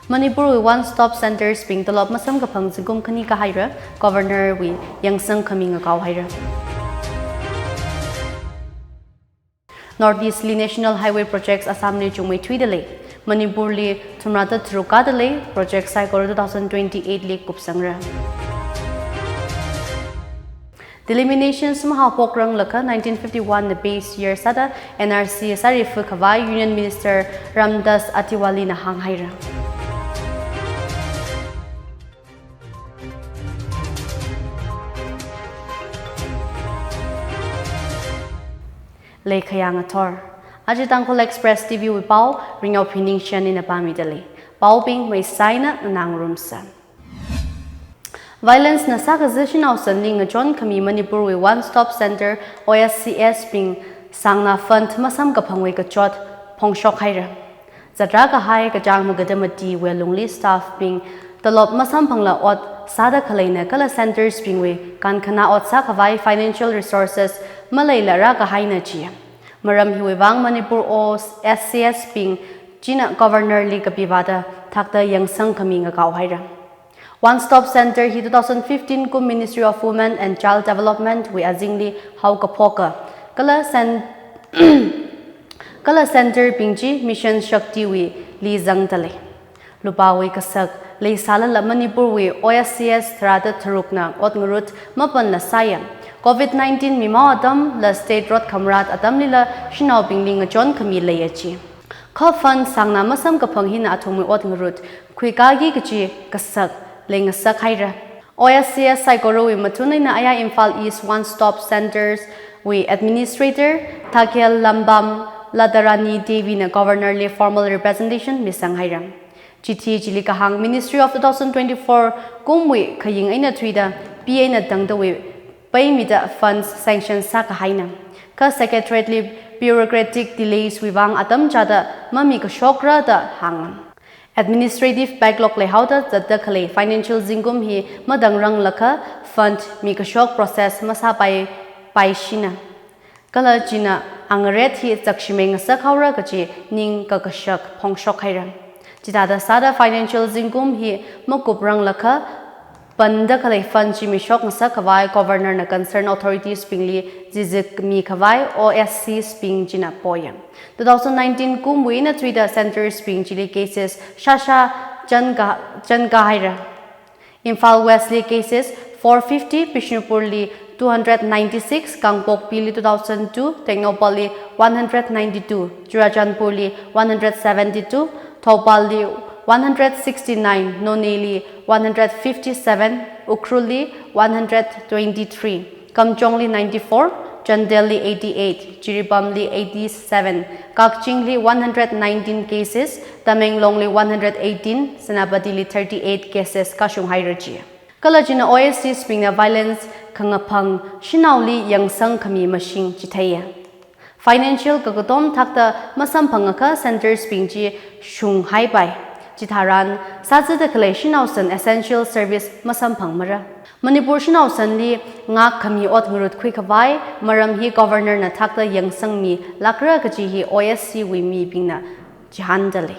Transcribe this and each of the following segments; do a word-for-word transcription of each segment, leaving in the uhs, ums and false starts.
Manipurwui One Stop Centres bing tolop masamkaphang zingkum khani kahaira, Governor wui yangsang khami ngakao haira. North East li National Highway Projects Assam li chungmeithuida lei. Manipur li thumrada tharuk kada lei, project saikora two thousand twenty-eight li kupsangra. Delimitation sumha pokrang lakha nineteen fifty-one na base year sāda N R C sārifu khavai Union Minister Ramdas Athawale na hānghaira. Leikhayang athor. Aja Tangkhul Express T V wui pao, Ringao Phiningshan ina pāmida lei. Paobing maisaina nganārumsa. Violence na sākaza shanao sanli ngachon khami Manipur wui One Stop Centre, O S C S bing sangna fund masamkaphangwui kachot phongshok haira. Zatra kahai kachāng magada mati wui lungli staff bing tolop masamphangla ot sāda khaleina kala centres bingwui kankhana ot sākhavai financial resources maleila rākahaina ji. Maram hiwui vang Manipur O S C S bing china Governor li kapivāda thakta yangsang khami ngakao haira. One Stop Centre hi two thousand fifteen kum Ministry of Women and Child Development wui azingli haokaphoka. Kala cen-, kala centre bing chi Mission Shakti wui li zangda lei. Lupāwui kasak leisālala Manipur wui O S C S tharada tharukna ot ngarut mapanla sāya. Covid nineteen mimao atamla state rot khamrat atamlila shanaobingli ngachon khami leiya ji. Kha fund sangna masamkaphang hina athumwui ot ngarut khuikāki kaji kasak leingasak haira. O S C S saikorawui mathun eina aya Imphal East One Stop Centres wui Administrator Thakhel Lambam Ladarani Devi na Governor li formal representation misang haira. Chithi chili kahāng Ministry of two thousand twenty-four kumwui khaying eina thuida P A na tangdawui paimida funds sanction sākahaina. Kha Secretariat li bureaucratic delays wui vang atam chāda mamikashokra da hānga. Administrative backlog leihaoda zatda khalei financial zingkum hi madangrang lakha fund mikashok process masāpai paishina. Kala china angaret hi zakshimei ngasak haora kaji ning kakashak phongshok haira. Chithāda sāda financial zingkum hi makuprang lakha panda khalei fund chi mishok ngasak khavai Governor na concerned authorities bingli zizikmi khavai O S Cs bing china poya. Two thousand nineteen kumwui eina thuida centres bing chili cases shāshā chānka, chānka haira. Imphal West li cases four fifty, Bishnupur li two hundred ninety-six, Kangpokpi li two thousand two, Tengnoupal li one hundred ninety-two, Churachandpur li one hundred seventy-two, Thoubal li one hundred sixty-nine, Noney li one hundred fifty-seven, Ukhrul li one hundred twenty-three, Kamjong li ninety-four, Chandel li eighty-eight, Jiribam li eighty-seven, Kakching li one hundred nineteen cases, Tamenglong li one hundred eighteen, Senapati li thirty-eight cases kashung haira ji. Kala china O S Cs bingna violence khangaphang shanaoli yangsang khami mashing chitheiya. Financial kakatom thakta masamphangakha centres bing chi shunghaipai. Chitharan sāzada khalei shanao san essential service masamphangmara. Manipur shanao sanli ngak khami ot ngarut khuikhavai maram hi Governor na thakta yangsangmilākra kaji hi O S C wui mibingna chihānda lei.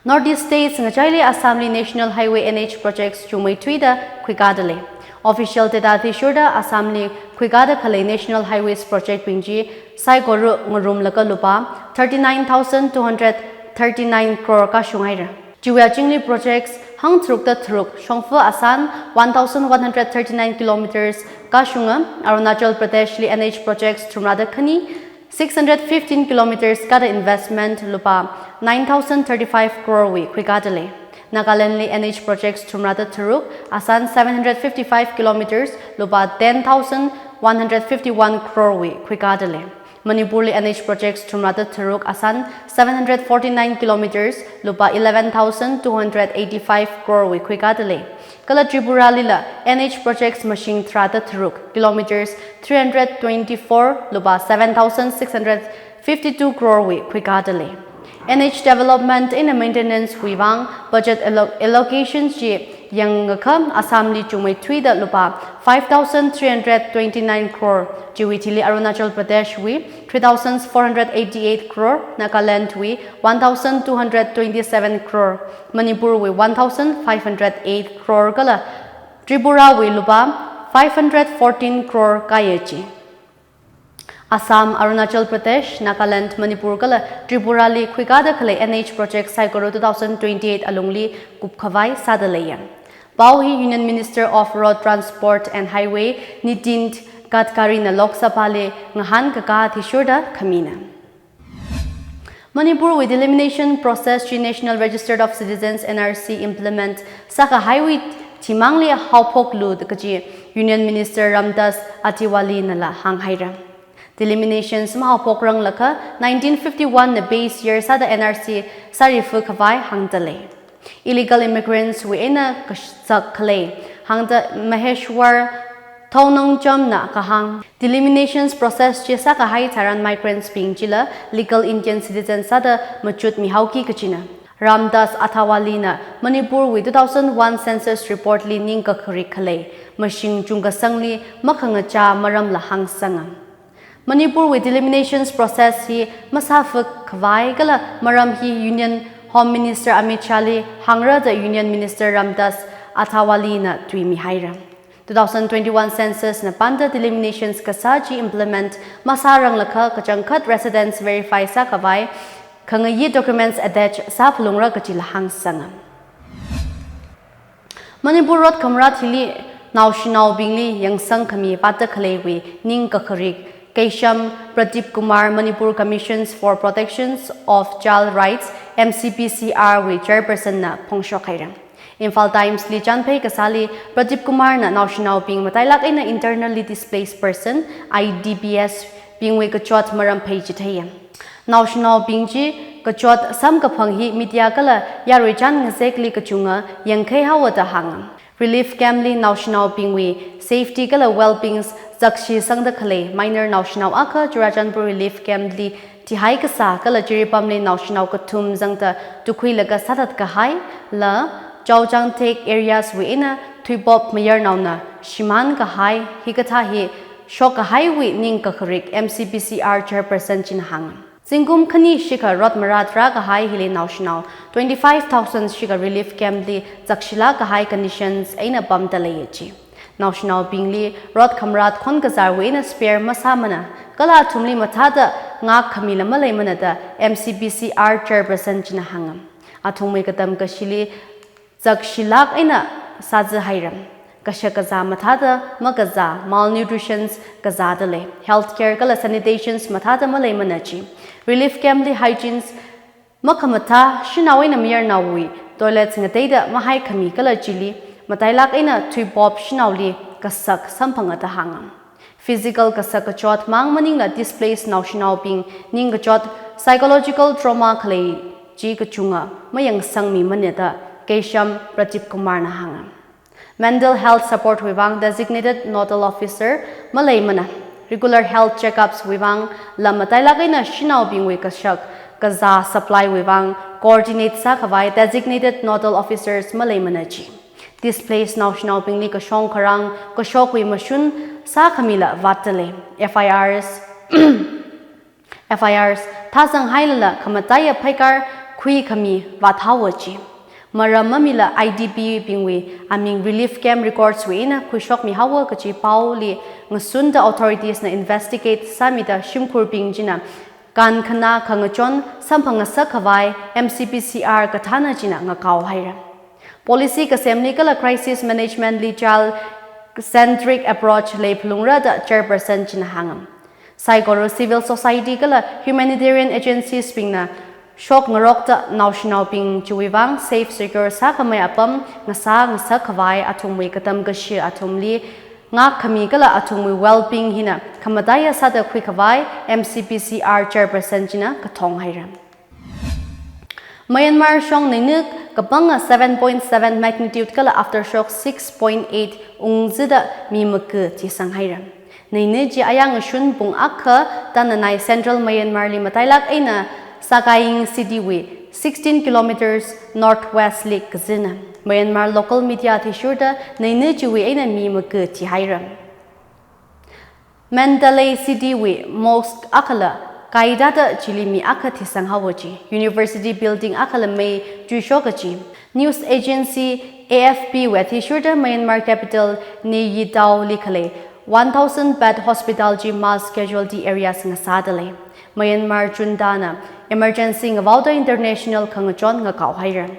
North East States ngachaili Assam li National Highway N H projects chungmeithuida khuikāda lei. Official data athishurda Assam li khuikāda khalei National Highways project bing chi saikora ngarumlaga lupā thirty-nine thousand two hundred thirty-nine crore kashung haira. Chiwui azingli projects hangtharukda tharuk, shongfa asan one thousand one hundred thirty-nine kilometers kashunga, Arunachal Pradesh li N H projects thumrada khani six hundred fifteen kilometers kada investment lupā nine thousand thirty-five crore wui khuikāda lei. Nagaland li N H projects thumrada tharuk, asan seven hundred fifty-five kilometers lupā ten thousand one hundred fifty-one crore wui khuikāda lei. Manipur li N H projects thumrada tharuk, asan seven hundred forty-nine kilometers lupā eleven thousand two hundred eighty-five crore wui khuikāda lei. Kala Tripura lila N H projects mashing tharada tharuk, kilometers three hundred twenty-four lupā seven thousand six hundred fifty-two crore wui khuikāda lei. N H development eina maintenance wui vang budget allo-, allocation chi Yangakha Assamli chungmeithuida lupā five thousand three hundred twenty-nine crore, chiwui thili Arunachal Pradeshwui three thousand four hundred eighty-eight crore, Nagalandwui one thousand two hundred twenty-seven crore, Manipurwui one thousand five hundred eight crore kala Tripurawui lupā five hundred fourteen crore kāya chi. Assam, Arunachal Pradesh, Nagaland, Manipur kala Tripurali khuikāda khalei N H project saikora two thousand twenty-eight alungli kupkhavai sāda leiya. Pao hi Union Minister of Road Transport and Highway Nitin Gadkarina Lok Sabhali ngahānkakā athishurda khamina. Manipurwui delimitation process chi National Register of Citizens, N R C, implement sākahaiwui thimangli haophoklu da kaji Union Minister Ramdas Athawalenala hānghaira. Delimitation sāmahaophokranglakha nineteen fifty-one na base year sāda N R C sārifakhavai hāngda lei. Illegal immigrants wui eina kazak khalei hāngda Maheshwar Thongnangjamna kahāng. Delimitation process chi sākahai tharan migrants bing chila legal Indian citizen sāda machut mihaoki kajina. Ramdas Athawalena Manipurwui two thousand one census report li ningkakharik khalei mashing chungkasangli makhangachā maramla hāngsanga. Manipurwui delimitation process hi masāfakkhavai kala maram hi Union Home Minister Amit Shahli hāngra da Union Minister Ramdas Athawalena tuimihaira. Two thousand twenty-one census na panda delimitation kasā chi implement masāranglakha kachangkhat residents verify sākhavai khangayi documents attach sāphalungra kajila hāngsanga. Manipur rot khamarat hili naoshinaobingli yangsangkhami vātda khaleiwui ningkakharik Keisham Pradeep Kumar Manipur Commissions for Protections of Child Rights, M C P C R wui chairperson na phongshokhaira. Imphal Times li chānphei kasāli Pradeep Kumar na naoshinaobing matailak eina internally displaced person, I D Ps, bingwui kachot maram pheichitheiya. Naoshinaobing chi kachot samkaphang hi media kala yarui chān ngazekli kachunga yangkhei haowa da hānga. Relief camp li naoshinaobingwui safety kala well-beings zakshi sangda khalei minor naoshinao akha Churachandpur relief camp li thihai kasā kala Jiribamli naoshinao kathum zangda tukhuilaga sāthat kahai la Chaojangthek areas wui eina thuipop mayarnaona shimān kahai hikathā hi shokkahaiwui ningkakharik M C P C R chairperson china hānga. Zingkum khani shikha rot marat rākahai hili naoshinao twenty-five thousand shikha relief camp li zakshilak kahai conditions eina pamda leiya chi. Naoshinaobingli rot khamarat khonkazārwui eina spare masāmana, kala athumli mathāda ngākkhamila maleimana da M C P C R chairperson china hānga. Athumwui katam kashili zakshilak eina sāzahaira. Kashak kazā mathāda makazā, malnutritions kazāda lei. Healthcare kala sanitations mathāda maleimana chi. Relief camp li hygienes makhamathā shanao eina mayarnaowui toilets ngateida mahaikhami kala chili matailak eina thuipop shanaoli kasak samphanga da hānga. Physical kasak kachot mang maningla displaced naoshinaobing ningkachot psychological trauma khalei chi kachunga mayangsangmimana da Keisham Pradeep Kumarna hānga. Mental health support wui vang designated nodal officer maleimana. Regular health checkups wui vang la matailak eina shanaobingwui kashak kazā supply wui vang coordinate sākhavai designated nodal officers maleimana chi. Displaced naoshinaobingli kashong kharang kashokwui mashun sākhamila vātda lei. F I Rs, F I Rs thāzanghailala khamataiya phaikar khuikhami vāthaowa chi. Maram mamila I D P bingwui aming relief camp records wui eina khuishokmihaowa kaji paoli ngasunda authorities na investigate sāmida shimkhurbing china kankhanā khangachon samphangasak khavai M C P C R kathāna china ngakaohaira. Policy kasemli kala crisis management li child centric approach leiphalungra da chairperson china hānga. Saikora civil society kala humanitarian agencies bingna shokngarokta naoshinaobing chiwui vang safe secure sākhamei apam ngasā ngasak khavai athumwui katam kashi athumli ngākkhami kala athumwui well-being hina khamataiya sāda khuikhavai M C P C R chairperson china kathonghaira. Myanmar shong neina kapanga seven point seven magnitude kala aftershock six point eight ungzida mi maku thisanghaira. Neina chi ayang ngashun pung akha tananai Central Myanmar li matailak eina Sagaing City wui sixteen kilometers northwest li kazina. Myanmar local media athishurda neina chiwui eina mi maka thihaira. Mandalay City wui mosque akhala kaidada chili mi akha thisang haowa ji. University building akhala mei chuishoka ji. News agency A F P wui athishurda Myanmar capital Naypyidaw li khalei one thousand bed hospital chi mass casualty areas ngasāda lei. Myanmar junta na emergency ngavaoda international khangachon ngakao haira.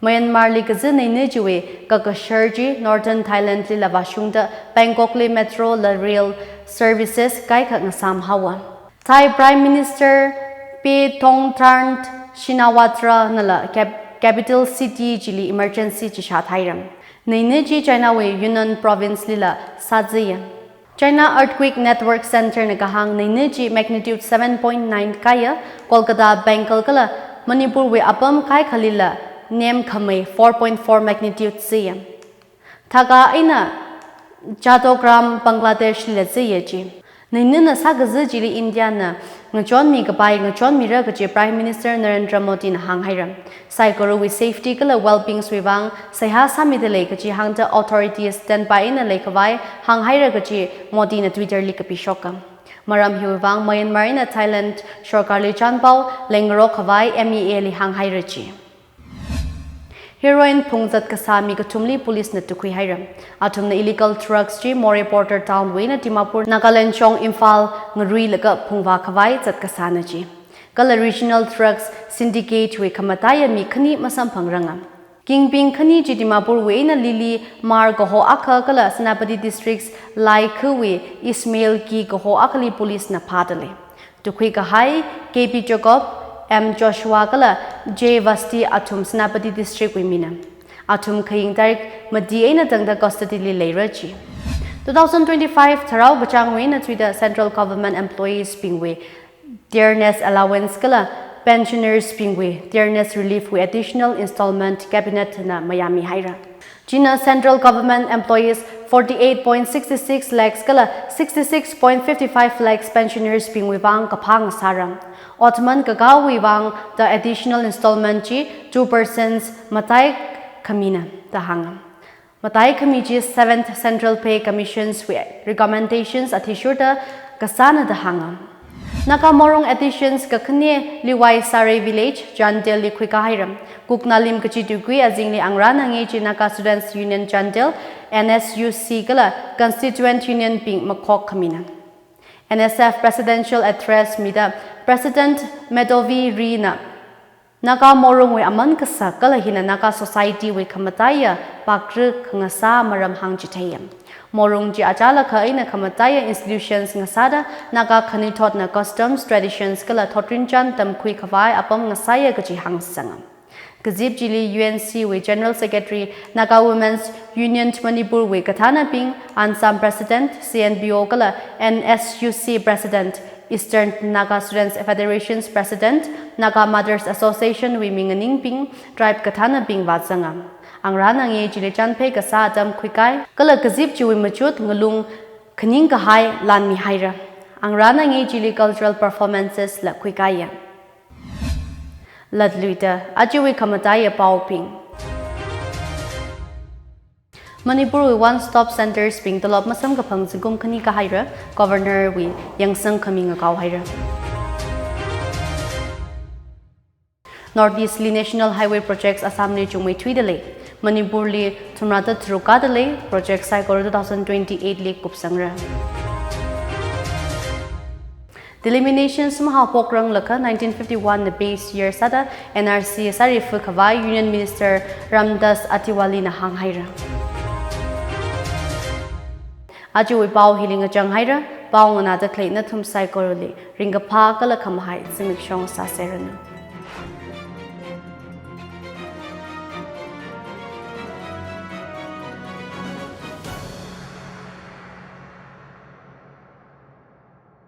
Myanmar li kazi neina chiwui kakashar chi Northern Thailand lila vāshungda Bangkok li metro la rail services kaikha ngasām haowa. Thai Prime Minister Paetongtarn Shinawatra nala cap-, capital city chili emergency chishat haira. Neina chi China wui Yunnan province lila sāzaya. China Earthquake Network Center na kahāng neina chi magnitude seven point nine kaya, Kolkata, Bengal kala Manipur wui apam kaikha lila nemkhamei four point four magnitude zaya. Thaka eina Chattogram, Bangladesh lila zaya ji. Neina na sākazi chili India na ngachonmi kapai ngachonmira kaji Prime Minister Narendra Modi na hānghaira. Saikorawui safety kala well-beings wui vang seihā sāmida lei kaji hāngda authorities standby eina leikhavai hānghaira kaji Modi na Twitter li kapishoka. Maram hiwui vang Myanmar eina Thailand sorkarli chanpao leingarok khavai M E A li hānghaira ji. Heroin phungzat kasā mi kathumli police na tukhui haira. Athumna illegal drugs chi Moreh border town wui eina Dimapur, Nagaland shong Imphal ngaruilaga phungvā khavai zat kasāna ji. Kala regional drugs syndicate wui khamataiya mi khani masamphangranga. Kingpin khani chi Dimapur wui eina Lily Mar kaho akha kala Senapati District Laikhu wui Ismail Ki kaho akhali police na phāda lei. Tukhui kahai K P Jacob, M Joshua kala J Vasti athum Senapati District wui mina. Athum khaying tarik mati eina tangda custody li leira ji. Two thousand twenty-five tharao kachāngwui eina thuida Central Government employees bingwui dearness allowance kala pensioners bingwui dearness relief wui additional installment cabinet na mayāmi haira. China Central Government employees forty-eight point six six lakhs kala sixty-six point five five lakhs pensioners bingwui vang kaphā ngasāra. Ottoman kakāwui vang the additional installment chi two percent matai khamina da hānga. Matai khami chi Seventh Central Pay Commission's wui recommendations athishurda kasāna da hānga. Naga Morung additions kakhane Liwai Sare Village, Chandel li khuikā haira. Kuknalim kachi tuikui azingli angrana nge chi Naga Students Union Chandel, N S U C kala Constituent Union bing makhok khamina. N S F Presidential Address mida President Medovi Ri na Naga Morungwui aman kasak kala hina Naga society wui khamataiya pakrik ngasā maram hāngchitheiya. Morung chi achālakha eina khamataiya institutions ngasāda Naga khanuithotna customs, traditions kala thotrinchān tamkhui khavai apam ngasāya kaji hāngsanga. Kazip chili U N C wui General Secretary, Naga Women's Union Manipur wui kathānabing, ANSAM President, C N B O kala N S U C President, Eastern Naga Students Federation's President, Naga Mothers Association wui minganingbing, tribe kathānabing vāzanga. Angrana nge chili chanphei kasā atam khuikai, kala kazip chiwui machut ngalung khaning kahai lanmi haira. Angrana nge chili cultural performances la khuikaiya. Latluida, ajawui khamataiya paobing. Manipurwui One Stop Centres bing tolop masamkaphang zingkum khani kahaira, Governor wui yangsang khami ngakao haira. North East li National Highway Projects Assam li chungmeithuida lei. Manipur li thumrada tharuk kāda lei, project saikora two thousand twenty-eight li kupsangra. Delimitation sumhao pokranglakha nineteen fifty-one na base year sāda N R C sārifa khavai Union Minister Ramdas Athawale na hānghaira. Ajawui pao hili ngachang haira, pao nganāda khalei nathum saikorali ringkaphā kala khamahai zimiksho sāseranu.